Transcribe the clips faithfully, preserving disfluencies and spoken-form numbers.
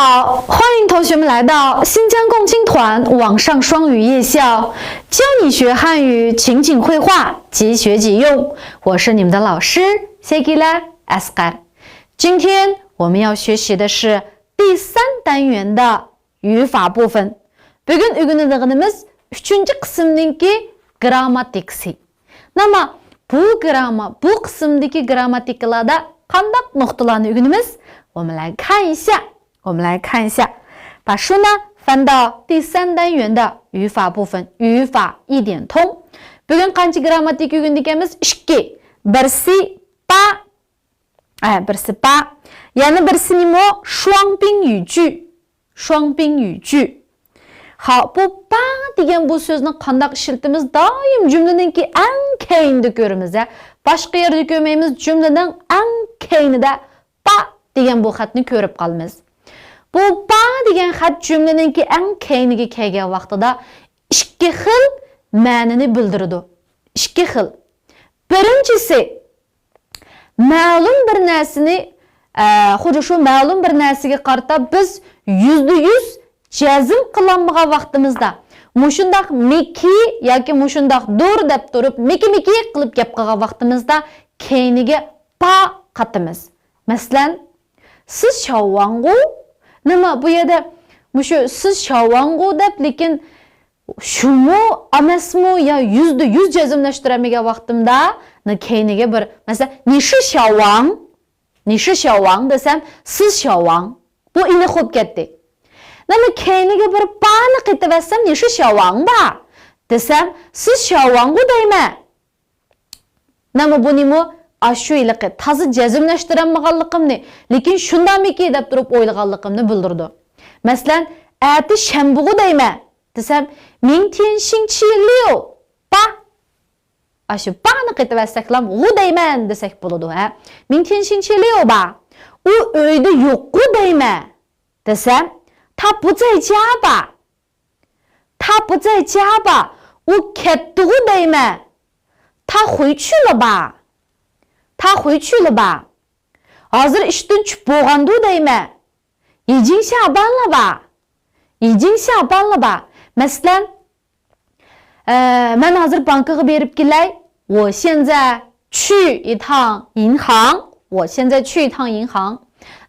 好，欢迎同学们来到新疆共青团网上双语夜校，教你学汉语情景会话，即学即用。我是你们的老师谢吉拉阿斯卡。今天我们要学习的是第三单元的语法部分。بۈگۈن ئۆگىنىدىغىنىمىز ئۈچىنچى قىسىمنىڭكى گىرامماتىكىسى. نېمە، بۇ گىرامما، بۇ قىسىمدىكى گىرامماتىكىلاردا قانداق نۇقتىلارنى ئۆگىنىمىز؟ 我们来看一下. 我们来看一下. 把书呢翻到第三单元的语法部分，语法一点通。 بۈگۈن قانچە گىرامماتىكا ئۆگەندىكەنمىز؟ ئىككى. بىرسى با، ئە، بىرسى با. يەنە بىرسى نېمە؟ 双宾语句. 双宾语句. ھا، بۇ با دېگەن بۇ سۆزنى قانداق ئىشلىتىمىز؟ دائىم جۈملىنىڭكى ئەڭ كەينىدە كۆرىمىز، ھە. باشقا يەردە كۆرمەيمىز، جۈملىنىڭ ئەڭ كەينىدە با دېگەن بۇ خەتنى كۆرۈپ قالىمىز. بۇ با دېگەن خەت جۈملىنىڭكى ئەڭ كەينىگە كەلگەن ۋاقتىدا ئىككى خىل مەنىنى بىلدۈرىدۇ. ئىككى خىل. بىرىنچىسى، مەلۇم بىر نەرسىنى، ئە، خۇددى شۇ مەلۇم بىر نەرسىگە قارىتا بىز يۈزدە يۈز جەزم قىلالمىغان ۋاقتىمىزدا، مۇشۇنداق مىكى ياكى مۇشۇنداقتۇر دەپ تۇرۇپ، مىكى مىكى قىلىپ گەپ قىلغان ۋاقتىمىزدا كەينىگە با قاتىمىز. مەسىلەن، سىز شياۋۋاڭغۇ؟ نېمە، بۇ يەردە مۇشۇ سىز شياۋۋاڭغۇ دەپ، لېكىن شۇمۇ ئەمەسمۇ يا يۈزدە يۈز جەزملەشتۈرەلمىگەن ۋاقتىمدا، نى كەينىگە بىر، مەسىلەن، 你是小王؟ 你是小王 دېسەم، سىز شياۋۋاڭ. بۇ ئېنىق بولۇپ كەتتى. نېمە، كەينىگە بىر بانى قېتىۋەتسەم، 你是小王吧 دېسەم، سىز شياۋۋاڭغۇ دەيمەن. نېمە، بۇ نېمە؟ ئاشۇ ھېلىقى تازا جەزملەشتۈرەلمىغانلىقىمنى، لېكىن شۇنداقمىكى دەپ تۇرۇپ ئويلىغانلىقىمنى بىلدۈرىدۇ. مەسىلەن، ئەتە شەنبىغۇ دەيمەن دېسەم، 明天星期六吧. ئاشۇ بانى قېتىۋەتسەكلام، غۇ دەيمەن دېسەك بولىدۇ، ھە. 明天星期六吧. ئۇ ئۆيدە يوققۇ دەيمەن دېسەم، 他不在家吧. 他不在家吧. ئۇ كەتتىغۇ دەيمەن. 他回去了吧. 他回去了吧. ھازىر ئىشتىن چۈشۈپ بولغاندۇ دەيمەن. 已经下班了吧. 已经下班了吧. مەسىلەن، ئە، مەن ھازىر بانكىغا بېرىپ كېلەي. 我现在去一趟银行. 我现在去一趟银行.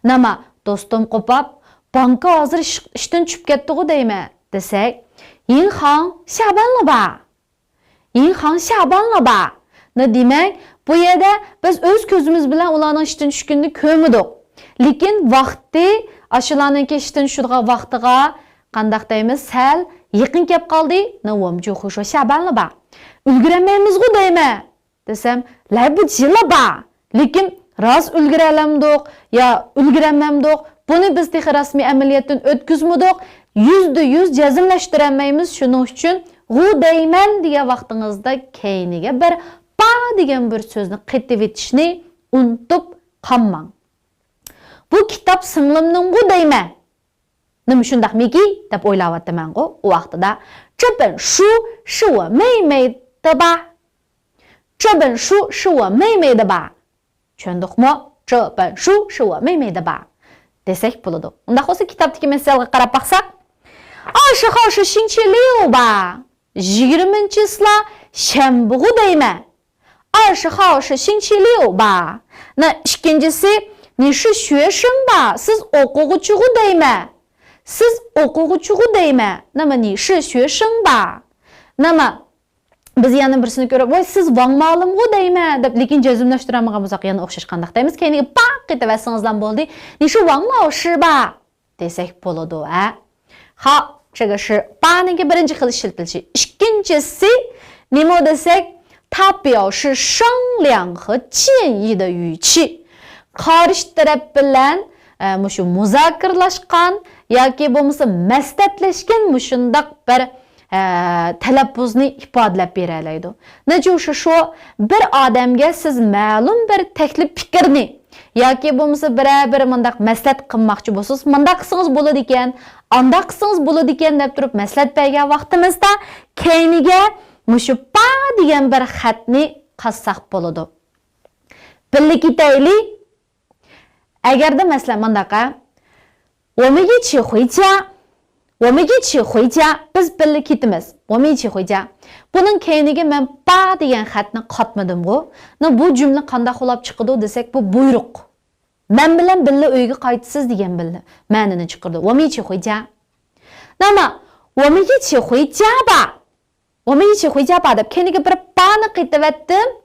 نېمە، دوستۇم قوپاپ، بانكا ھازىر ئىش-، ئىشتىن چۈشۈپ كەتتىغۇ دەيمەن دېسەك، 银行下班了吧. 银行下班了吧. نى دېمەك، بۇ يەردە بىز ئۆز كۆزىمىز بىلەن ئۇلارنىڭ ئىشتىن چۈشكىنىنى كۆرمىدۇق. لېكىن ۋاقتى، ئاشۇلارنىڭكى ئىشتىن چۈشىدىغان ۋاقتىغا، قانداق دەيمىز، سەل يېقىن كەپ قالدى. 那我们就会说下班了吧. ئۈلگۈرەلمەيمىزغۇ دەيمەن دېسەم، 来不及了吧. لېكىن راست ئۈلگۈرەلەمدۇق يا ئۈلگۈرەلمەمدۇق، بۇنى بىز تېخى رەسمىي ئەمەلىيەتتىن ئۆتكۈزمىدۇق. يۈزدە يۈز جەزملەشتۈرەلمەيمىز، شۇنىڭ ئۈچۈن غۇ دەيمەن دېگەن ۋاقتىڭىزدا كەينىگە بىر با دېگەن بىر سۆزنى قېتىۋېتىشنى ئۇنتۇپ قالماڭ. بۇ كىتاب سىڭلىمنىڭغۇ دەيمەن. نېمە شۇنداقمىكى دەپ ئويلاۋاتىمەنغۇ ئۇ ۋاقتىدا. 这本书是我妹妹的吧. 这本书是我妹妹的吧. چۈشەندۇقمۇ؟ 这本书是我妹妹的吧. دېسەك بولىدۇ. ئۇنداق بولسا كىتابتىكى مەسەلگە قاراپ باقساق. 二十号是星期六吧. يىگىرمىنچىسىلا شەنبىغۇ دەيمەن. 二十号是星期六吧. 那 ئىككىنچىسى، 你是学生吧. سىز ئوقۇغۇچىغۇ دەيمەن. سىز ئوقۇغۇچىغۇ دەيمەن. نېمە، 你是学生吧. نېمە، بىز يەنە بىرسىنى كۆرۈپ، ۋاي، سىز ۋاڭ مالىمغۇ دەيمەن دەپ، لېكىن جەزملەشتۈرەلمىگەن بولساق يەنە ئوخشاش قانداق دەيمىز. كەينىگە با قېتىۋەتسىڭىزلام بولدى. 你是王老师吧. دېسەك بولىدۇ، ھە. خاپ، 这个是 بانىڭكى بىرىنچى خىل ئىشلىتىلىشى. ئىككىنچىسى نېمە دېسەك، 他表示商量和建议的语气. قارشى تەرەپ بىلەن، ئە، مۇشۇ مۇزاكىرىلەشكەن ياكى بولمىسا مەسلىھەتلەشكەن مۇشۇنداق بىر، ئە، تەلەپپۇزنى ئىپادىلەپ بېرەلەيدۇ. 那就是说، بىر ئادەمگە سىز مەلۇم بىر تەكلىپ پىكىرنى ياكى بولمىسا بىرەر بىر مۇنداق مەسلىھەت قىلماقچى بولسىڭىز، مۇنداق قىلسىڭىز بولىدىكەن، ئانداق قىلسىڭىز بولىدىكەن دەپ تۇرۇپ مەسلىھەت بەرگەن ۋاقتىمىزدا، كەينىگە مۇشۇ با دېگەن بىر خەتنى قازساق بولىدۇ. بىللە كېتەيلى. ئەگەردە مەسىلەن مۇنداق، ھە، 我们一起回家. 我们一起回家. بىز بىللە كېتىمىز. 我们一起回家. بۇنىڭ كەينىگە مەن 吧 دېگەن خەتنى قاتمىدىمغۇ؟ 那 بۇ جۈملە قانداق بولاپ چىقىدۇ دېسەك، بۇ بۇيرۇق. مەن بىلەن بىللە ئۆيگە قايتىسىز دېگەن بىللە مەنىنى چىقىرىدۇ. 我们一起回家. 那么 我们一起回家吧. 我们一起回家吧 دەپ كەينىگە بىر 吧 نى قېتىۋەتتىم.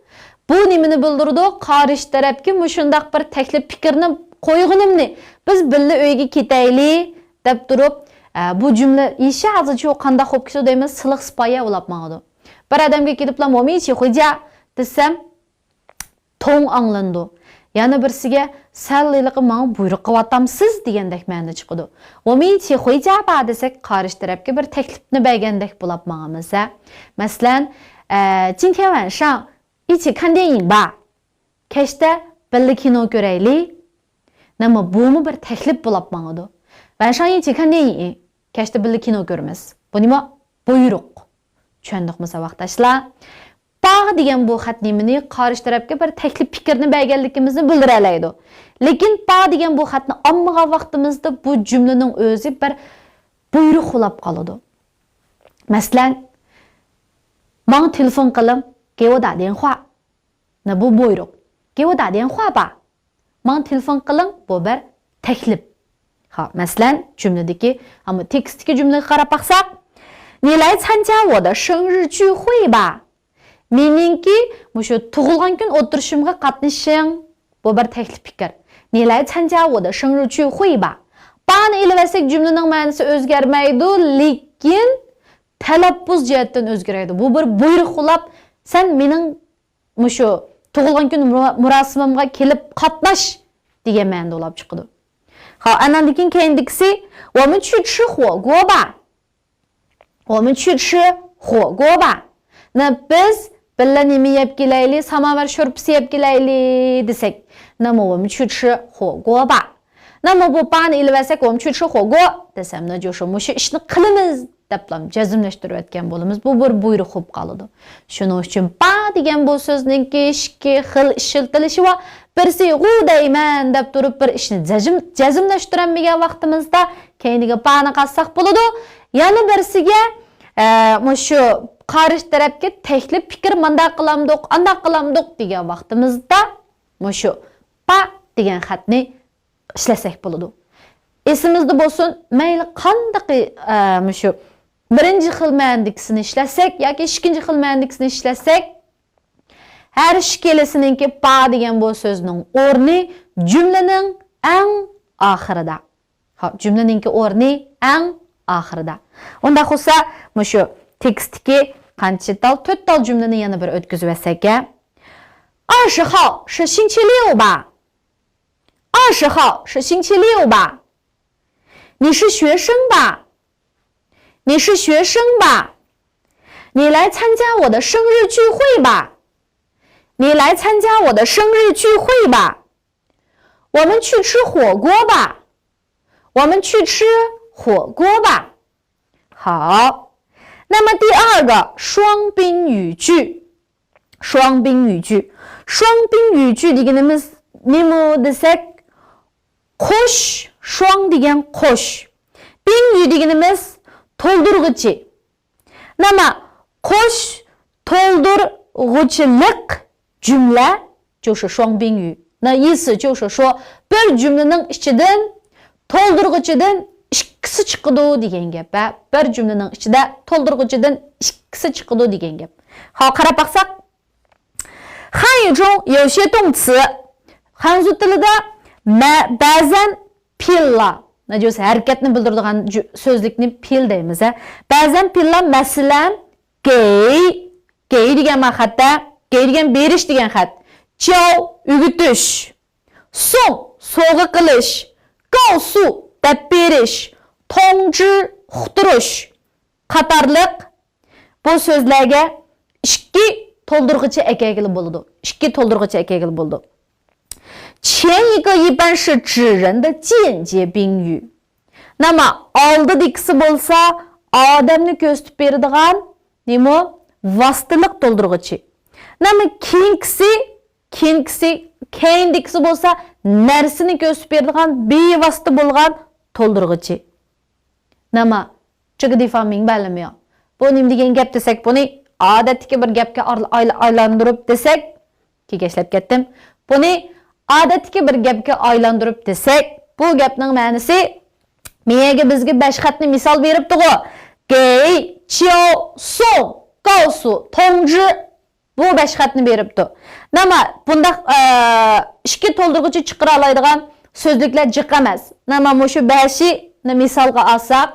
بۇ نېمىنى بىلدۈرىدۇ؟ قارشى تەرەپكە مۇشۇنداق بىر تەكلىپ پىكىرنى قويغىنىمنى، بىز بىللە ئۆيگە كېتەيلى دەپ تۇرۇپ، ئە، بۇ جۈملە يىشى ھازىرچۇ قانداق بولۇپ كېتىدۇ دەيمىز، سىلىق سىپايە بولۇپ ماڭىدۇ. بىر ئادەمگە كېلىپلا 我们一起回家 دېسەم، توڭ ئاڭلىنىدۇ. يەنە بىرسىگە سەل ھېلىقى ماڭا بۇيرۇق قىلىۋاتامسىز دېگەندەك مەنىدە چىقىدۇ. 我们一起回家吧 دېسەك، قارشى تەرەپكە بىر تەكلىپنى بەرگەندەك بولاپ ماڭىمىز ھە. مەسىلەن، ئە، 今天晚上一起看电影吧. كەچتە بىللە كىنو كۆرەيلى. 那么 بۇمۇ بىر تەكلىپ بولاپ ماڭىدۇ. 晚上一起看电影. كەچتە بىللە كىنو كۆرىمىز. بۇ نېمە؟ بۇيرۇق. چۈشەندۇقمۇ ساۋاقداشلار؟ 吧 دېگەن بۇ خەت نېمىنى؟ قارشى تەرەپكە بىر تەكلىپ پىكىرنى بەرگەنلىكىمىزنى بىلدۈرەلەيدۇ. لېكىن 吧 دېگەن بۇ خەتنى ئالمىغان ۋاقتىمىزدا بۇ جۈملىنىڭ ئۆزى بىر بۇيرۇق بولاپ قالىدۇ. مەسىلەن، 马上 تېلېفون قىلىڭ، 给我打电话. 那 بۇ بۇيرۇق. 给我打电话吧. ماڭا تېلېفون قىلىڭ، بۇ بىر تەكلىپ. ھا، مەسىلەن، جۈملىدىكى، ھەممە تېكىستتىكى جۈملىگە قاراپ باقساق، 你来参加我的生日聚会吧. مېنىڭكى مۇشۇ تۇغۇلغان كۈن ئولتۇرۇشۇمغا قاتنىشىڭ. بۇ بىر تەكلىپ پىكىر. 你来参加我的生日聚会吧. 吧 نى ئېلىۋەتسەك، جۈملىنىڭ مەنىسى ئۆزگەرمەيدۇ، لېكىن تەلەپپۇز جەھەتتىن ئۆزگىرەيدۇ. بۇ بىر بۇيرۇق بولاپ، سەن مېنىڭ مۇشۇ تۇغۇلغان كۈن مۇرا-، مۇراسىمىمغا كېلىپ قاتناش دېگەن مەنىدە بولاپ چىقىدۇ. ھا، ئاناندىن كېيىن كەينىدىكىسى، 我们去吃火锅吧. 我们去吃火锅吧. 那 بىز بىللە نېمە يەپ كېلەيلى؟ ساماۋار شورپىسى يەپ كېلەيلى دېسەك، 那么我们去吃火锅吧. 那么 بۇ 吧 نى ئېلىۋەتسەك، 我们去吃火锅 دېسەم، 那就是 مۇشۇ ئىشنى قىلىمىز دەپلا جەزملەشتۈرۈۋەتكەن بولىمىز. بۇ بىر بۇيرۇق بولۇپ قالىدۇ. شۇنىڭ ئۈچۈن 吧 دېگەن بۇ سۆزنىڭكى ئىككى خىل ئىشلىتىلىشى بار. بىرسى 我 دەيمەن دەپ تۇرۇپ بىر ئىشنى جەزم-، جەزملەشتۈرەلمىگەن ۋاقتىمىزدا كەينىگە 吧 نى قاتساق بولىدۇ. يەنە بىرسىگە، ئە، مۇشۇ قارشى تەرەپكە تەكلىپ پىكىر مۇنداق قىلامدۇق، ئانداق قىلامدۇق دېگەن ۋاقتىمىزدا مۇشۇ 吧 دېگەن خەتنى ئىشلەتسەك بولىدۇ. ئېسىمىزدە بولسۇن، مەيلى قانداق، ئە، مۇشۇ بىرىنچى خىل مەنىدىكىسىنى ئىشلەتسەك ياكى ئىككىنچى خىل مەنىدىكىسىنى ئىشلەتسەك، ھەر ئىككىلىسىنىڭكى 吧 دېگەن بۇ سۆزنىڭ ئورنى جۈملىنىڭ ئەڭ ئاخىرىدا. ھاپ، جۈملىنىڭكى ئورنى ئەڭ ئاخىرىدا. ئۇنداق بولسا، مۇشۇ تېكىستتىكى قانچە تال، تۆت تال جۈملىنى يەنە بىر ئۆتكۈزۈۋەتسەك ھە. 二十号是星期六吧？ 二十号是星期六吧？你是学生吧？你是学生吧？你来参加我的生日聚会吧？你来参加我的生日聚会吧？我们去吃火锅吧？我们去吃火锅吧？好，那么第二个双宾语句，双宾语句，双宾语句 دېگىنىمىز نېمە دېسەك، قوش، 双 دېگەن قوش، 宾语 دېگىنىمىز تولدۇرغۇچى. 那么 قوش تولدۇرغۇچىلىق جۈملە 就是双宾语. 那意思就是说 بىر جۈملىنىڭ ئىچىدىن تولدۇرغۇچىدىن ئىككىسى چىقىدۇ دېگەن گەپ. ھە، بىر جۈملىنىڭ ئىچىدە تولدۇرغۇچىدىن ئىككىسى چىقىدۇ دېگەن گەپ. ھاۋ، قاراپ باقساق، 汉语中有些动词، خەنزۇ تىلىدا مە-، بەزەن پېئىللار، نەجىس ھەرىكەتنى بىلدۈرىدىغان جۈ-، سۆزلۈكنى پېئىل دەيمىز، ھە. بەزەن پېئىللار، مەسىلەن، 给، 给 دېگەن ما خەتتە، 给 دېگەن بېرىش دېگەن خەت. 教، ئۆگىتىش. 送، سوۋغا قىلىش. 告诉، دەپ بېرىش. 通知، ئۇقتۇرۇش قاتارلىق بۇ سۆزلەرگە ئىككى تولدۇرغۇچى ئەكەلگىلى بولىدۇ. ئىككى تولدۇرغۇچى ئەكەلگىلى بولىدۇ. 前一个一般是指人的间接宾语. 那么 ئالدىدىكىسى بولسا ئادەمنى كۆرسىتىپ بېرىدىغان نېمە؟ ۋاسىتىلىق تولدۇرغۇچى. 那么 كېيىنكىسى، كېيىنكىسى، كەينىدىكىسى بولسا نەرسىنى كۆرسىتىپ بېرىدىغان بىۋاسىتە بولغان تولدۇرغۇچى. 那么这个地方明白了没有؟ بۇ نېمە دېگەن گەپ دېسەك، بۇنى ئادەتتىكى بىر گەپكە ئار-، ئايلا-، ئايلاندۇرۇپ دېسەك، كېكەشلەپ كەتتىم. بۇنى ئادەتتىكى بىر گەپكە ئايلاندۇرۇپ دېسەك، بۇ گەپنىڭ مەنىسى، مېيەگە بىزگە بەش خەتنى مىسال بېرىپتىغۇ. 给交送告诉通知. بۇ بەش خەتنى بېرىپتۇ. 那么 بۇنداق، ئە، ئىككى تولدۇرغۇچى چىقىرالايدىغان سۆزلۈكلەر جىق ئەمەس. 那么 مۇشۇ بەشىنى مىسالغا ئالساق،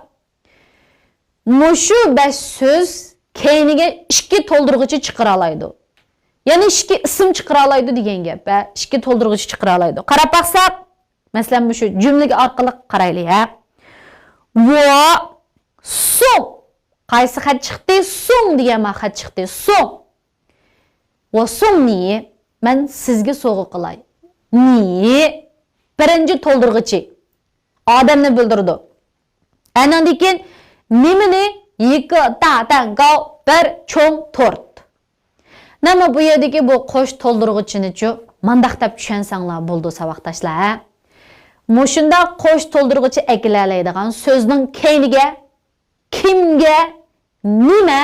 مۇشۇ بەش سۆز كەينىگە ئىككى تولدۇرغۇچى چىقىرالايدۇ. يەنى ئىككى ئىسىم چىقىرالايدۇ دېگەن گەپ، ھە، ئىككى تولدۇرغۇچى چىقىرالايدۇ. قاراپ باقساق، مەسىلەن، مۇشۇ جۈملىگە ئارقىلىق قارايلى، ھە. 我送. قايسى خەت چىقتى؟ 送 دېگەن ما خەت چىقتى. 送. 我送你. مەن سىزگە سوۋغا قىلاي. 你. بىرىنچى تولدۇرغۇچى. ئادەمنى بىلدۈرىدۇ. ئەنىڭدىن كېيىن نېمىنى؟ 一个大蛋糕. بىر چوڭ تورت. 那么 بۇ يەردىكى بۇ قوش تولدۇرغۇچىنىچۇ مانداق دەپ چۈشەنسەڭلار بولىدۇ، ساۋاقداشلار، ھە؟ مۇشۇنداق قوش تولدۇرغۇچى ئەكېلەلەيدىغان سۆزنىڭ كەينىگە كىمگە، نېمە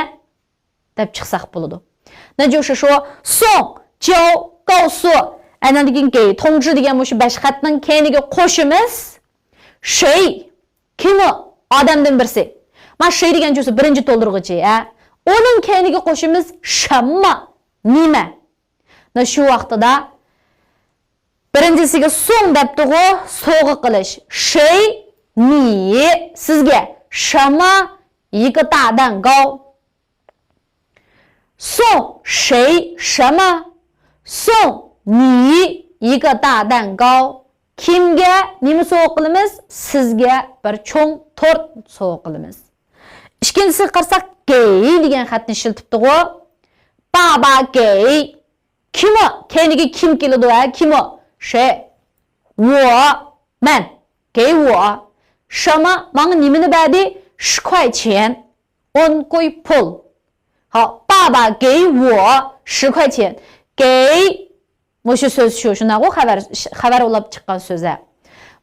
دەپ چىقساق بولىدۇ. 那就是说 送交告诉 ئەنەندىن كېيىن 给通知 دېگەن مۇشۇ بەش خەتنىڭ كەينىگە قوشىمىز. 谁 كىم ئۇ؟ ئادەمدىن بىرسى. ما 谁 دېگەن چۈشسە بىرىنچى تولدۇرغۇچى، ھە؟ ئۇنىڭ كەينىگە قوشىمىز 什么 نېمە. 那 شۇ ۋاقتىدا بىرىنچىسىگە 送 دەپتىغۇ، سوۋغا قىلىش. 谁 你 سىزگە، 什么 一个大蛋糕. 送谁什么？送你一个大蛋糕. كىمگە نېمە سوۋغا قىلىمىز؟ سىزگە بىر چوڭ تورت سوۋغا قىلىمىز. ئىككىنچىسىگە قارىساق، 给 دېگەن خەتنى ئىشلىتىپتىغۇ. 爸爸给. كىم ئۇ؟ كەينىگە كىم كېلىدۇ، ھە؟ كىم ئۇ؟ 谁؟ 我. مەن. 给我. 什么 ماڭا نېمىنى بەردى؟ 十块钱. ئون كوي پۇل. ھا، 爸爸给我十块钱. 给 مۇشۇ سۆز شۇ، شۇنداقغۇ؟ خەۋەر، خەۋەر بولۇپ چىققان سۆز، ھە.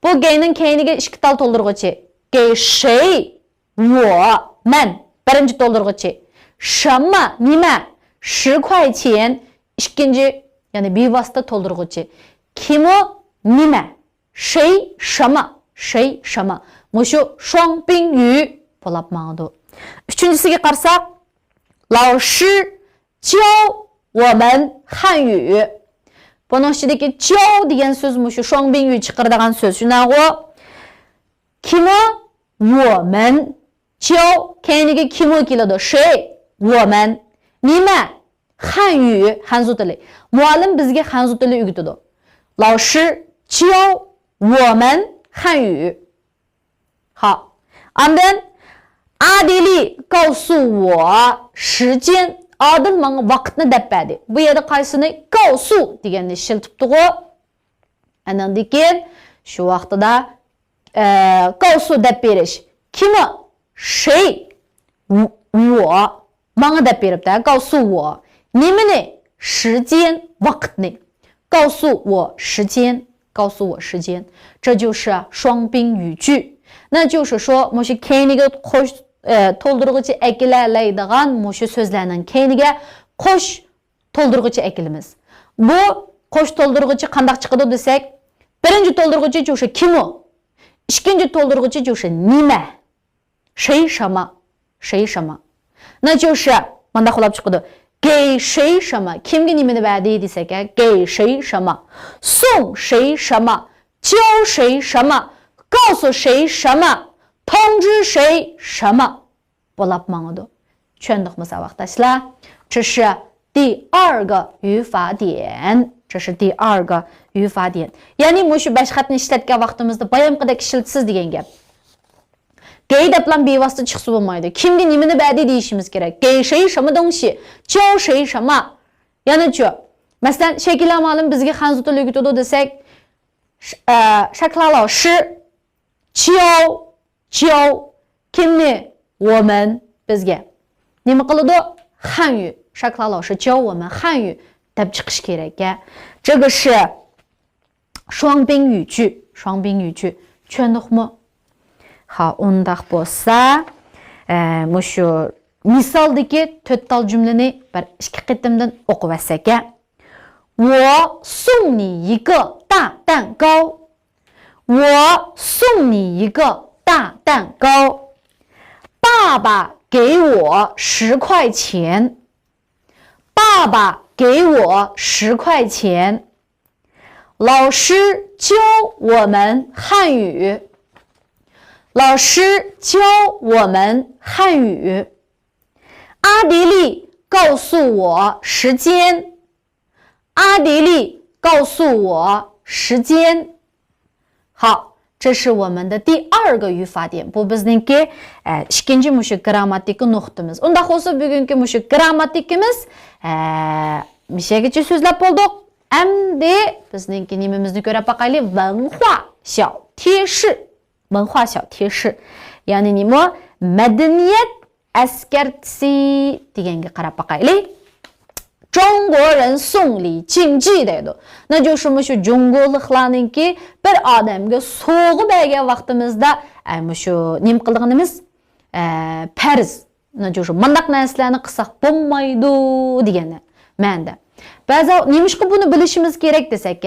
بۇ 给 نىڭ كەينىگە ئىككى تال تولدۇرغۇچى. 给谁؟ 我. مەن. بىرىنچى تولدۇرغۇچى. 什么؟ نېمە؟ 十块钱. ئىككىنچى، يەنى بىۋاسىتە تولدۇرغۇچى. كىم ئۇ؟ نېمە؟ 谁什么؟ 谁什么؟ مۇشۇ 双宾语 بولاپ ماڭىدۇ. ئۈچىنچىسىگە قارىساق، 老师教我们汉语. بۇنىڭ ئىچىدىكى 教 دېگەن سۆز مۇشۇ 双宾语 چىقىرىدىغان سۆز، شۇنداقغۇ؟ كىم ئۇ؟ 我们. 教 كەينىگە كىم ئۇ كېلىدۇ؟ 谁؟ 我们. نېمە؟ 汉语 خەنزۇ تىلى. مۇئەللىم بىزگە خەنزۇ تىلى ئۆگىتىدۇ. 老师教我们汉语. ھا. ئاندىن، 阿德利告诉我时间. ئادىل ماڭا ۋاقىتنى دەپ بەردى. بۇ يەردە قايسىنى؟ 告诉 دېگەننى ئىشلىتىپتىغۇ. ئاندىن كېيىن شۇ ۋاقتىدا، ئە، 告诉 دەپ بېرىش. كىم ئۇ؟ 谁؟ 我. ماڭا دەپ بېرىپتۇ، 告诉我. نېمىنى؟ 时间 ۋاقىتنى. 告诉我时间. 告诉我时间. 这就是双宾语句. 那就是说 مۇشۇ كەينىگە قوش، ئە، تولدۇرغۇچى ئەكېلەلەيدىغان مۇشۇ سۆزلەرنىڭ كەينىگە قوش تولدۇرغۇچى ئەكېلىمىز. بۇ قوش تولدۇرغۇچى قانداق چىقىدۇ دېسەك، بىرىنچى تولدۇرغۇچى 就是 كىم ئۇ؟ ئىككىنچى تولدۇرغۇچى 就是 نېمە؟ 谁什么؟ 谁什么؟ 那就是 مانداق بولاپ چىقىدۇ. 给谁什么؟ كىمگە نېمىنى بەردى دېسەك، ھە؟ 给谁什么؟ 送谁什么？教谁什么？告诉谁什么？通知谁什么？ بولاپ ماڭىدۇ. چۈشەندۇقمۇ ساۋاقداشلار؟ 这是第二个语法点. 这是第二个语法点. يەنى مۇشۇ بەش خەتنى ئىشلەتكەن ۋاقتىمىزدا بايامقىدەك ئىشلىتىسىز دېگەن گەپ. 给 دەپلا بىۋاسىتە چىقسا بولمايدۇ. كىمگە نېمىنى بەردى دېيىشىمىز كېرەك. 给谁什么东西؟ 教谁什么؟ يەنىچۇ؟ مەسىلەن، شەكىل مۇئەللىم بىزگە خەنزۇ تىلى ئۆگىتىدۇ دېسەك، ش-، ئە، 沙克拉老师教 教 كىمنى؟ 我们 بىزگە. نېمە قىلىدۇ؟ 汉语. 沙克拉老师教我们汉语 دەپ چىقىش كېرەك. 这个是双宾语句. 双宾语句. چۈشەندۇقمۇ؟ ھا، ئۇنداق بولسا، ئە، مۇشۇ مىسالدىكى تۆت تال جۈملىنى بىر ئىككى قېتىمدىن ئوقۇۋەتسەك، ھە؟ 我送你一个大蛋糕。我送你一个大蛋糕。爸爸给我十块钱。爸爸给我十块钱。老师教我们汉语。老师教我们汉语。阿迪力告诉我时间。阿迪力告诉我时间。好，这是我们的第二个语法点。 بۇ بىزنىڭكى، ئە، ئىككىنچى مۇشۇ گرامماتىكا نۇقتىمىز. ئۇنداق بولسا، بۈگۈنكى مۇشۇ گرامماتىكىمىز، ئە، مۇشۇ يەرگىچە سۆزلەپ بولدۇق. ئەمدى بىزنىڭكى نېمىمىزنى كۆرۈپ باقايلى. 文化小贴士. 文化小贴士. يەنى نېمە؟ مەدەنىيەت ئەسكەرتىسى دېگەنگە قاراپ باقايلى. 中国人送礼禁忌 دەيدۇ. 那就是 مۇشۇ جۇڭگولۇقلارنىڭكى بىر ئادەمگە سوۋغا بەرگەن ۋاقتىمىزدا، ئە، مۇشۇ نېمە قىلىدىغىنىمىز، ئە، پەرز. 那就是 مۇنداق نەرسىلەرنى قىلساق بولمايدۇ دېگەن مەنىدە. بەزى نېمىشقا بۇنى بىلىشىمىز كېرەك دېسەك،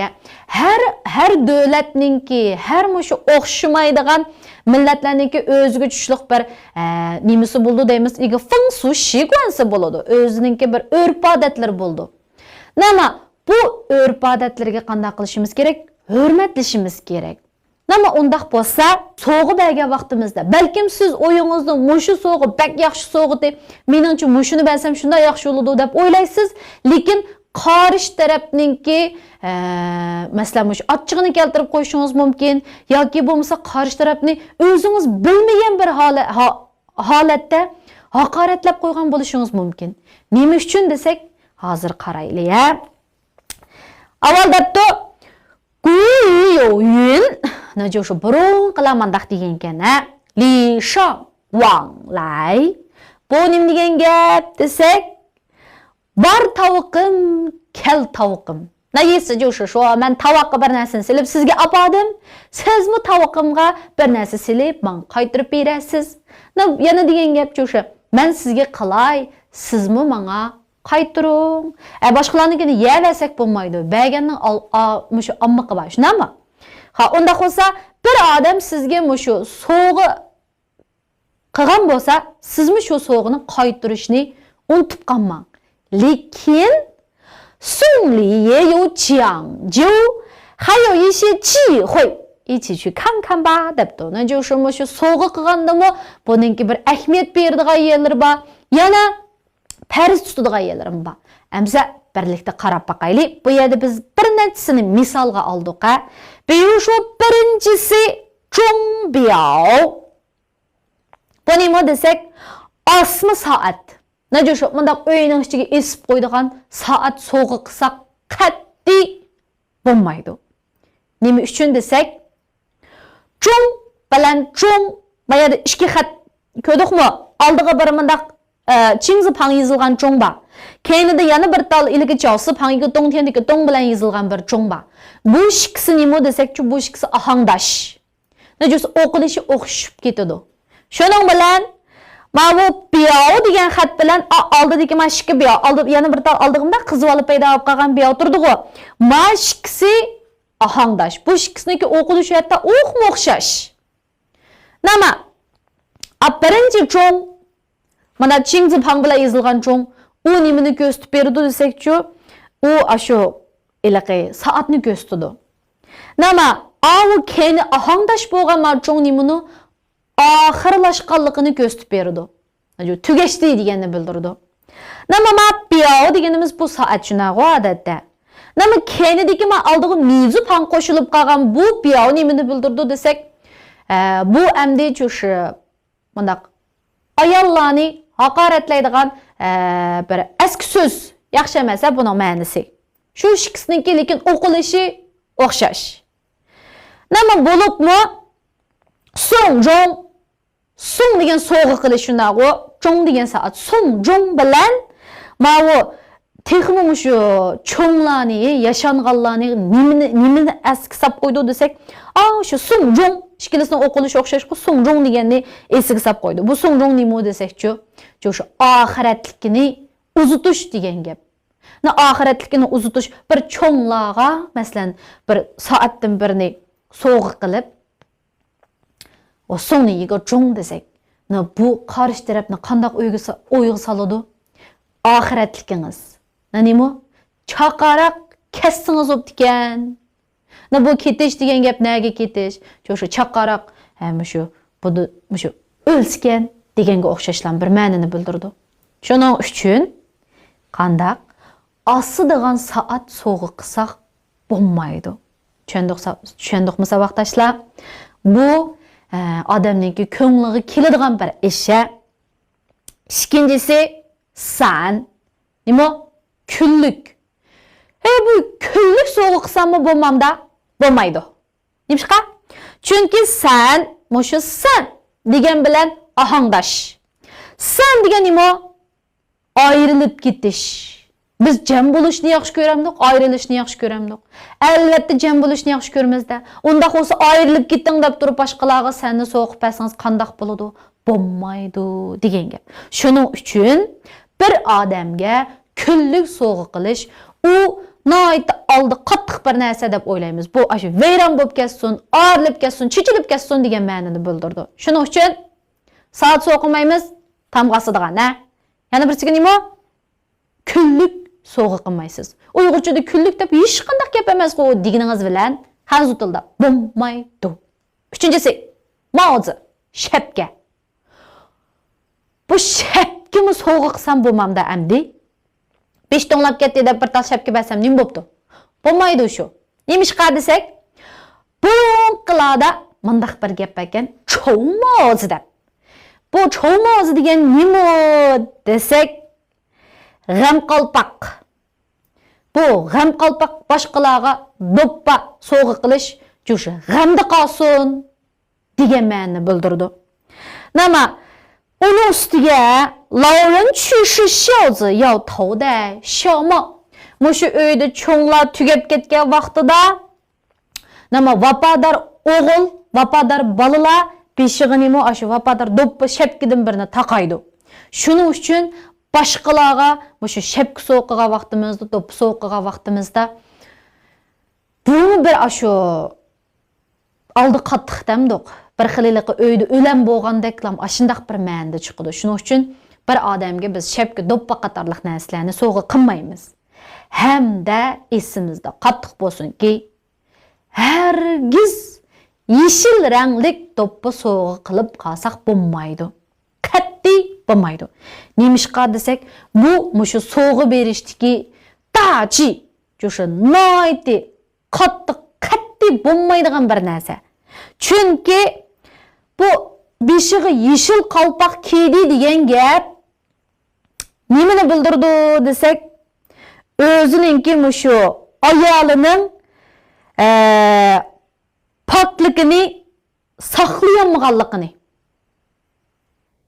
ھەر، ھەر دۆلەتنىڭكى، ھەر مۇشۇ ئوخشىمايدىغان مىللەتلەرنىڭكى ئۆزىگە چۈشلۈك بىر، ئە، نېمىسى بولىدۇ دەيمىز، ئىگە 风俗习惯سى بولىدۇ، ئۆزىنىڭكى بىر ئۆرپ-ئادەتلىرى بولىدۇ. نېمە؟ بۇ ئۆرپ-ئادەتلىرىگە قانداق قىلىشىمىز كېرەك؟ ھۆرمەتلىشىمىز كېرەك. نېمە ئۇنداق بولسا، سوۋغا بەرگەن ۋاقتىمىزدا، بەلكىم سىز ئويىڭىزدا مۇشۇ سوۋغا بەك ياخشى سوۋغىتى، مېنىڭچە مۇشۇنى بەرسەم شۇنداق ياخشى بولىدۇ دەپ ئويلايسىز، لېكىن قارشى تەرەپنىڭكى، ئە، مەسىلەن، مۇشۇ ئاچچىقىنى كەلتۈرۈپ قويۇشىڭىز مۇمكىن ياكى بولمىسا قارشى تەرەپنى ئۆزىڭىز بىلمىگەن بىر ھالە-، ھا-، ھالەتتە ھاقارەتلەپ قويغان بولۇشىڭىز مۇمكىن. نېمە ئۈچۈن دېسەك، ھازىر قارايلى، ھە. ئاۋۋال دەپتۇ، 古语有云، نە جۇشۇ بۇرۇنقىلار مانداق دېگەنكەن، ھە. 礼尚往来. بۇ نېمە دېگەن گەپ دېسەك، بار تاۋىقىم، كەل تاۋىقىم. نە يېسە جۇشۇ، شۇ مەن تاۋاققا بىر نەرسىنى سېلىپ سىزگە ئاپاردىم، سىزمۇ تاۋىقىمغا بىر نەرسە سېلىپ ماڭا قايتۇرۇپ بېرەسىز. نە يەنە دېگەن گەپ جۇشۇ، مەن سىزگە قىلاي، سىزمۇ ماڭا قايتۇرۇڭ. ئە، باشقىلارنىڭكىنى يەۋەرسەك بولمايدۇ. بەرگەننىڭ ئال-، ئا-، مۇشۇ ئاممىقى بار، شۇنداقمۇ؟ ھا، ئۇنداق بولسا، بىر ئادەم سىزگە مۇشۇ سوۋغا قىلغان بولسا، سىزمۇ شۇ سوۋغىنى قايتۇرۇشنى ئۇنتۇپ قالماڭ. لېكىن، 送礼也有讲究，还有一些忌讳，一起去看看吧 دەپتۇ. نە جۇشۇ مۇشۇ سوۋغا قىلغاندىمۇ بۇنىڭكى بىر ئەھمىيەت بېرىدىغان يەرلىرى بار. يەنە پەرز تۇتىدىغان يەرلىرىمۇ بار. ئەمسە بىرلىكتە قاراپ باقايلى. بۇ يەردە بىز بىر نەچچىسىنى مىسالغا ئالدۇق، ھە. بىيۇشۇ بىرىنچىسى، 钟表. بۇ نېمە دېسەك، ئاسما سائەت. نە جۇشۇ مۇنداق ئۆينىڭ ئىچىگە ئېسىپ قويىدىغان سائەت سوۋغا قىلساق قەتئىي بولمايدۇ. نېمە ئۈچۈن دېسەك، 钟 بىلەن 钟، ما يەردە ئىككى خەت كۆردۇقمۇ؟ ئالدىغا بىر مۇنداق، ئە، 金字旁 يېزىلغان 钟 بار. كەينىدە يەنە بىر تال ئىلىكى 小字旁 ئىككى 东天 دىكى 东 بىلەن يېزىلغان بىر 钟 بار. بۇ ئىككىسى نېمە دېسەكچۇ، بۇ ئىككىسى ئاھاڭداش. نە جۇشۇ ئوقۇلۇشى ئوخشىشىپ كېتىدۇ. شۇنىڭ بىلەن ماۋۇ 表 دېگەن خەت بىلەن ئا-، ئالدىدىكى ما ئىككى 表، ئالدى، يەنە بىر تال ئالدىغىمدا قىزىۋالىپ پەيدا بولۇپ قالغان 表 تۇرىدىغۇ. ما ئىككىسى ئاھاڭداش. بۇ ئىككىسىنىڭكى ئوقۇلۇشى ھەتتا ئوخمۇ ئوخشاش. نېمە؟ ئا، بىرىنچى 钟، مانا 金字旁 بىلەن يېزىلغان 钟، ئۇ نېمىنى كۆرسىتىپ بېرىدۇ دېسەكچۇ، ئۇ ئاشۇ ھېلىقى سائەتنى كۆرسىتىدۇ. نېمە؟ ئاۋۇ كەينى ئاھاڭداش بولغان ما 钟 نېمىنى؟ ئاخىرلاشقانلىقىنى كۆرسىتىپ بېرىدۇ. تۈگەشتى دېگەننى بىلدۈرىدۇ. نېمە ما 表 دېگىنىمىز بۇ سائەت شۇنداقغۇ ئادەتتە. نېمە كەينىدىكى ما ئالدىغا 米字旁 قوشۇلۇپ قالغان بۇ 表 نېمىنى بىلدۈرىدۇ دېسەك، ئە، بۇ ئەمدى شۇ مۇنداق ئاياللارنى ھاقارەتلەيدىغان، ئە، بىر ئەسكى سۆز. ياخشى ئەمەس، ھە، بۇنىڭ مەنىسى. شۇ ئىككىسىنىڭكى لېكىن ئوقۇلۇشى ئوخشاش. نېمە بولۇپمۇ 送钟، 送 دېگەن سوۋغا قىلىش شۇنداقغۇ، 钟 دېگەن سائەت. 送钟 بىلەن ماۋۇ تېخىمۇ مۇشۇ چوڭلارنى، ياشانغانلارنى نېمىنى، نېمىنى ئەسكە ساپ قويدۇ دېسەك، ئا، شۇ 送钟. ئىككىلىسىنىڭ ئوقۇلۇشى ئوخشاشقۇ، سۇڭجۇڭ دېگەننى ئېسىگە ساپ قويدى. بۇ سۇڭجۇڭ نېمە دېسەكچۇ؟ شۇ، شۇ ئاخىرەتلىكىنى ئۇزىتىش دېگەن گەپ. نە ئاخىرەتلىكىنى ئۇزىتىش، بىر چوڭلارغا، مەسىلەن، بىر سائەتتىن بىرنى سوۋغا قىلىپ، ئۇ سۇڭنى يىگو جۇڭ دېسەك، نە بۇ قارشى تەرەپنى قانداق ئويغا سا-، ئويغا سالىدۇ؟ ئاخىرەتلىكىڭىز. نە نېمە؟ چاقاراق كەتسىڭىز بوپتىكەن. نە بۇ كېتىش دېگەن گەپ نەگە كېتىش؟ شۇ، شۇ چاقاراق، ھە، مۇشۇ، بۇ، مۇشۇ ئۆلسىكەن دېگەنگە ئوخشاشلا بىر مەنىنى بىلدۈرىدۇ. شۇنىڭ ئۈچۈن قانداق؟ ئاسىدىغان سائەت سوۋغا قىلساق بولمايدۇ. چۈشەندۇق سا-، چۈشەندۇقمۇ ساۋاقداشلار؟ بۇ، ئە، ئادەمنىڭكى كۆڭلىگە كېلىدىغان بىر ئىش، ھە. ئىككىنچىسى، سەن. نېمە؟ كۈنلۈك. ھەي، بۇ كۈنلۈك سوۋغا قىلساممۇ بولمامدا؟ بولمايدۇ. نېمىشقا؟ چۈنكى سەن، مۇشۇ سەن دېگەن بىلەن ئاھاڭداش. سەن دېگەن نېمە؟ ئايرىلىپ كېتىش. بىز جەم بولۇشنى ياخشى كۆرەمدۇق، ئايرىلىشنى ياخشى كۆرەمدۇق؟ ئەلۋەتتە، جەم بولۇشنى ياخشى كۆرىمىز-دە. ئۇنداق بولسا، ئايرىلىپ كېتىڭ دەپ تۇرۇپ، باشقىلارغا سەننى سوقۇپ بەرسىڭىز قانداق بولىدۇ؟ بولمايدۇ دېگەن گەپ. شۇنىڭ ئۈچۈن بىر ئادەمگە كۈنلۈك سوۋغا قىلىش، ئۇ ناھايىتى ئالدى قاتتىق بىر نەرسە دەپ ئويلايمىز. بۇ ئاشۇ ۋەيران بولۇپ كەتسۇن، ئايرىلىپ كەتسۇن، چېچىلىپ كەتسۇن دېگەن مەنىنى بىلدۈرىدۇ. شۇنىڭ ئۈچۈن سائەت سوقۇمايمىز، تامغا ئاسىدىغان، ھە؟ يەنە بىرسىگە نېمە؟ كۈنلۈك سوۋغا قىلمايسىز. ئۇيغۇرچىدا كۈنلۈك دەپ ھېچقانداق گەپ ئەمەسقۇ دېگىنىڭىز بىلەن خەنزۇ تىلدا بولمايدۇ. ئۈچىنچىسى، ماۋزى، شەپكە. بۇ شەپكىمۇ سوۋغا قىلسام بولمامدا ئەمدى؟ بېشى توڭلاپ كەتتى دەپ بىر تال شەپكە بەرسەم نېمە بوپتۇ؟ بولمايدۇ شۇ. نېمىشقا دېسەك، بۇرۇنقىلاردا مۇنداق بىر گەپ باركەن، چوۋماۋزى دەپ. بۇ چوۋماۋزى دېگەن نېمە دېسەك، غەم قالپاق. بۇ غەم قالپاق باشقىلارغا دوپپا سوۋغا قىلىش، جۇشۇ غەمدە قالسۇن دېگەن مەنىنى بىلدۈرىدۇ. نېمە؟ ئۇنىڭ ئۈستىگە لاۋرېن چۈشۈشياۋزى ياۋ تاۋدەي شياۋما. مۇشۇ ئۆيدە چوڭلار تۈگەپ كەتكەن ۋاقتىدا، نېمە، ۋاپادار ئوغۇل، ۋاپادار بالىلار بېشىغا نېمە، ئاشۇ ۋاپادار دوپپا شەپكىدىن بىرنى تاقايدۇ. شۇنىڭ ئۈچۈن باشقىلارغا مۇشۇ شەپكە سوقىغان ۋاقتىمىزدا، دوپپا سوقىغان ۋاقتىمىزدا، بۇمۇ بىر ئاشۇ ئالدى قاتتىق دەمدۇق. بىر خىل ھېلىقى ئۆيدە ئۆلەم بولغاندەكلام ئاشۇنداق بىر مەنىدە چىقىدۇ. شۇنىڭ ئۈچۈن بىر ئادەمگە بىز شەپكە، دوپپا قاتارلىق نەرسىلەرنى سوۋغا قىلمايمىز. ھەمدە ئېسىمىزدە قاتتىق بولسۇنكى، ھەرگىز يېشىل رەڭلىك دوپپا سوۋغا قىلىپ قالساق بولمايدۇ. قەتئىي بولمايدۇ. نېمىشقا دېسەك، بۇ مۇشۇ سوۋغا بېرىشتىكى داجى، جۇشۇ ناھايىتى قاتتىق، قەتئىي بولمايدىغان بىر نەرسە. چۈنكى بۇ بېشىغا يېشىل قالپاق كىيدى دېگەن گەپ نېمىنى بىلدۈرىدۇ دېسەك، ئۆزىنىڭكى مۇشۇ ئايالىنىڭ، ئە، پاكلىقىنى ساقلىيالمىغانلىقىنى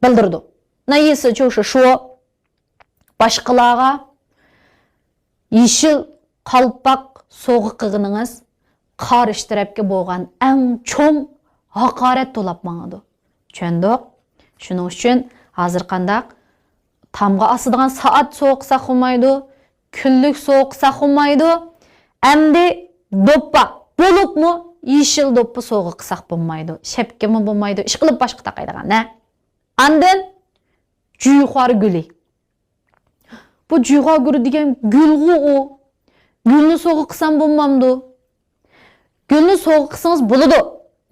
بىلدۈرىدۇ. نايىسى چوشۇ شۇ، باشقىلارغا يېشىل قالپاق سوۋغا قىلغىنىڭىز قارشى تەرەپكە بولغان ئەڭ چوڭ ھاقارەت تولاپ ماڭىدۇ. چۈشەندۇق؟ شۇنىڭ ئۈچۈن ھازىر قانداق؟ تامغا ئاسىدىغان سائەت سوۋغا قىلساق بولمايدۇ، كۈنلۈك سوۋغا قىلساق بولمايدۇ. ئەمدى دوپپا، بولۇپمۇ يېشىل دوپپا سوۋغا قىلساق بولمايدۇ. شەپكىمۇ بولمايدۇ. ئىشقىلىپ باشقا تاقايدىغان، ھە؟ ئاندىن جۇيخۇا گۈلى. بۇ جۇيخۇا گۈلى دېگەن گۈلغۇ ئۇ. گۈلنى سوۋغا قىلسام بولمامدۇ؟ گۈلنى سوۋغا قىلسىڭىز بولىدۇ،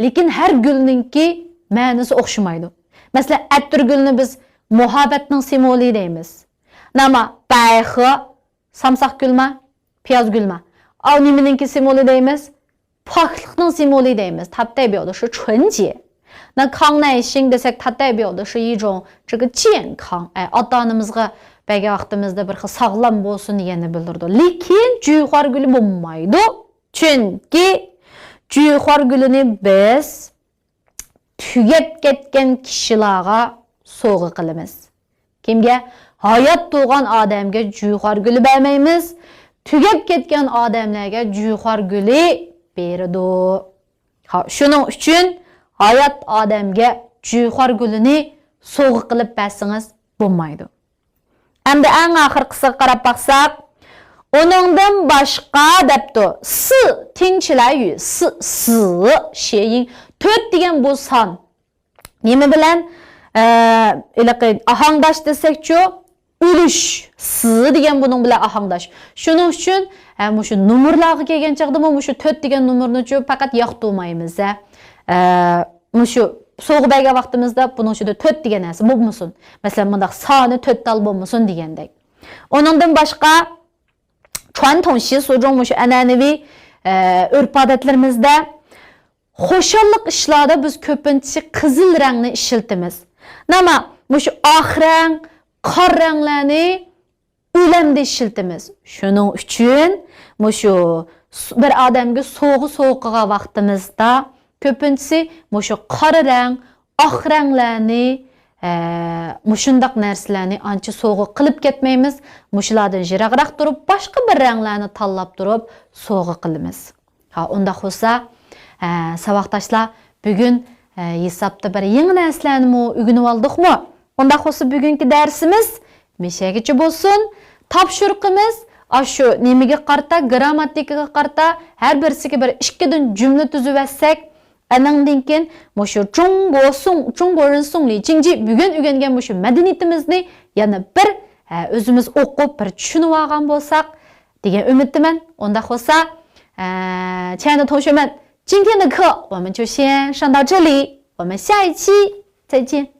لېكىن ھەر گۈلنىڭكى مەنىسى ئوخشىمايدۇ. مەسىلەن، ئەتىر گۈلنى بىز مۇھەببەتنىڭ سىمۋولى دەيمىز. ناما، بەيخې، سامساق گۈلما، پىياز گۈلما. ئاۋۇ نېمىنىڭكى سىمۋولى دەيمىز؟ پاكلىقنىڭ سىمۋولى دەيمىز. 它代表的是纯洁. 那康乃馨 دېسەك، 它代表的是一种这个健康. ئاتا-ئانىمىزغا بەرگەن ۋاقتىمىزدا بىر خىل ساغلام بولسۇن دېگەننى بىلدۈرىدۇ. لېكىن جۇيخۇا گۈلى بولمايدۇ. چۈنكى جۇيخۇا گۈلىنى بىز تۈگەپ كەتكەن كىشىلارغا سوۋغا قىلىمىز. كىمگە؟ ھايات تۇرغان ئادەمگە جۇيخۇا گۈلى بەرمەيمىز. تۈگەپ كەتكەن ئادەملەرگە جۇيخۇا گۈلى بېرىدۇ. ھا، شۇنىڭ ئۈچۈن ھايات ئادەمگە جۇيخۇەر گۈلىنى سوۋغا قىلىپ بەرسىڭىز بولمايدۇ. ئەمدى ئەڭ ئاخىرقىسىغا قاراپ باقساق، ئۇنىڭدىن باشقا دەپتۇ. سى، تىڭچىلەيۈ، سى، سى، شېيىڭ. تۆت دېگەن بۇ سان. نېمە بىلەن؟ ئە، ھېلىقى ئاھاڭداش دېسەكچۇ، ئۈلۈش، سى دېگەن بۇنىڭ بىلەن ئاھاڭداش. شۇنىڭ ئۈچۈن، ھە، مۇشۇ نومۇرلارغا كەلگەن چاغدىمۇ مۇشۇ تۆت دېگەن نومۇرنىچۇ پەقەت ياقتۇرمايمىز، ھە. ئە، مۇشۇ سوۋغا بەرگەن ۋاقتىمىزدا بۇنىڭ ئىچىدە تۆت دېگەن نەرسە بولمىسۇن. مەسىلەن، مۇنداق سانى تۆت تال بولمىسۇن دېگەندەك. ئۇنىڭدىن باشقا، 传统习俗中 مۇشۇ ئەنئەنىۋى، ئە، ئۆرپ-ئادەتلىرىمىزدە خۇشاللىق ئىشلاردا بىز كۆپىنچىسى قىزىل رەڭنى ئىشلىتىمىز. نېمە، مۇشۇ ئاق رەڭ، قارا رەڭلەرنى ئۆلەمدە ئىشلىتىمىز. شۇنىڭ ئۈچۈن مۇشۇ س-، بىر ئادەمگە سوۋغا سوۋغا قىلغان ۋاقتىمىزدا كۆپىنچىسى مۇشۇ قارا رەڭ، ئاق رەڭلەرنى، ئە، مۇشۇنداق نەرسىلەرنى ئانچە سوۋغا قىلىپ كەتمەيمىز. مۇشۇلاردىن يىراقراق تۇرۇپ، باشقا بىر رەڭلەرنى تاللاپ تۇرۇپ سوۋغا قىلىمىز. ھا، ئۇنداق بولسا، ئە، ساۋاقداشلار، بۈگۈن، ئە، ھېسابتا بىر يېڭى نەرسىلەرنىمۇ ئۆگىنىۋالدۇقمۇ؟ ئۇنداق بولسا، بۈگۈنكى دەرسىمىز مۇشۇ يەرگىچە بولسۇن. تاپشۇرۇقىمىز ئاشۇ نېمىگە قارىتا، گىرامماتىكىغا قارىتا، ھەر بىرسىگە بىر ئىككىدىن جۈملە تۈزۈۋەتسەك، ئانىڭدىن كېيىن مۇشۇ جۇڭگو سۇڭ، جۇڭگو رېن سۇڭ لى جىڭجى بۈگۈن ئۆگەنگەن مۇشۇ مەدەنىيىتىمىزنى يەنە بىر، ئە، ئۆزىمىز ئوقۇپ، بىر چۈشىنىۋالغان بولساق دېگەن ئۈمىدتىمەن. ئۇنداق بولسا، ئە، 亲爱的同学们，今天的课我们就先上到这里，我们下一期再见。